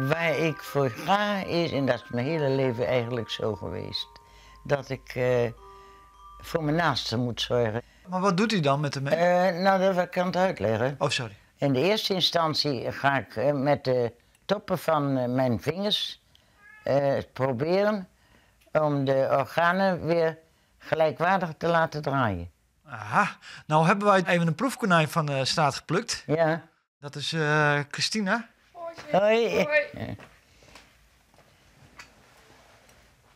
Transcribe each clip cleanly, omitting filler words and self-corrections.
Waar ik voor ga is, en dat is mijn hele leven eigenlijk zo geweest, dat ik voor mijn naasten moet zorgen. Maar wat doet u dan met de mensen? Nou, dat kan ik het uitleggen. Oh, sorry. In de eerste instantie ga ik met de toppen van mijn vingers proberen om de organen weer gelijkwaardig te laten draaien. Aha, nou hebben wij even een proefkonijn van de straat geplukt. Ja. Dat is Christina. Hoi. Hoi.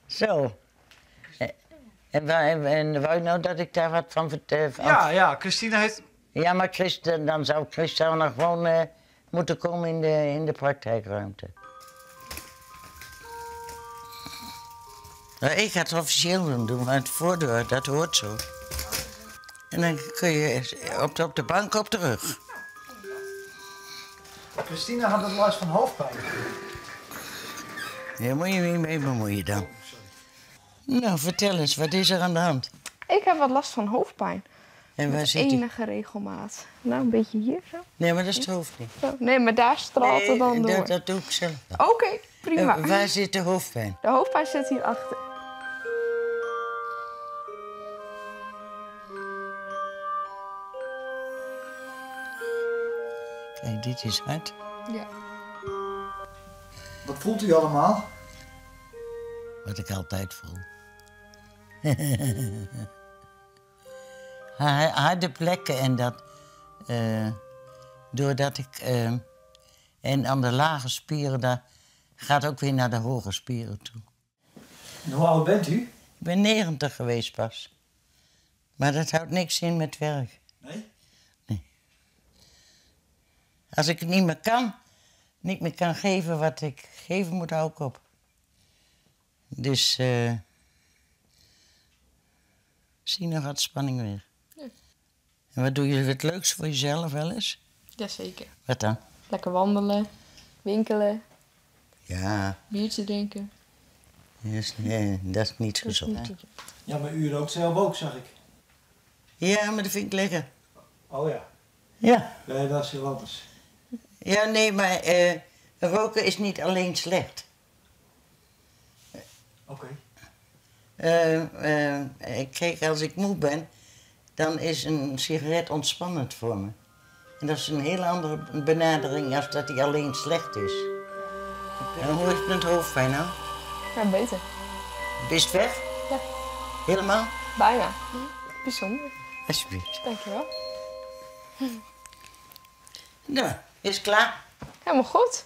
Zo. En wou je nou dat ik daar wat van vertel? Ja, ja, Christina heeft... Ja, maar Christ, dan zou Christa nog gewoon moeten komen in de praktijkruimte. Nou, ik ga het officieel doen, maar het voordeur, dat hoort zo. En dan kun je op de bank op de rug. Christina had het last van hoofdpijn. Daar moet je niet mee bemoeien dan. Nou, vertel eens, wat is er aan de hand? Ik heb wat last van hoofdpijn. En waar Met zit die? enige regelmaat. Nou, een beetje hier zo. Nee, maar dat is het hoofd niet. Zo. Nee, maar daar straalt het dan Nee, door. dat doe ik zelf wel. Oké, prima. Waar zit de hoofdpijn? De hoofdpijn zit hierachter. Kijk, dit is hard. Ja. Wat voelt u allemaal? Wat ik altijd voel. Harde plekken en dat... doordat ik... en aan de lage spieren, daar gaat ook weer naar de hoge spieren toe. En hoe oud bent u? Ik ben 90 geweest pas. Maar dat houdt niks in met werk. Nee? Nee. Als ik het niet meer kan geven wat ik geven moet, hou ik op. Dus, zie, nou gaat de spanning weer. Ja. En wat doe je het leukst voor jezelf wel eens? Jazeker. Wat dan? Lekker wandelen, winkelen, Ja. biertje drinken. Dus, nee, dat is niet Dat is gezond. niet gezond. Ja, maar u rookt zelf ook, zag ik. Ja, maar dat vind ik lekker. Oh ja. Ja. Nee, dat is heel anders. Ja, nee, maar roken is niet alleen slecht. Oké. Kijk, als ik moe ben, dan is een sigaret ontspannend voor me. En dat is een hele andere benadering als dat die alleen slecht is. En hoe is het met hoofdpijn nou? Ja, beter. Is het weg? Ja. Helemaal? Bijna. Bijzonder. Alsjeblieft. Dankjewel. Nou, is het klaar? Helemaal goed.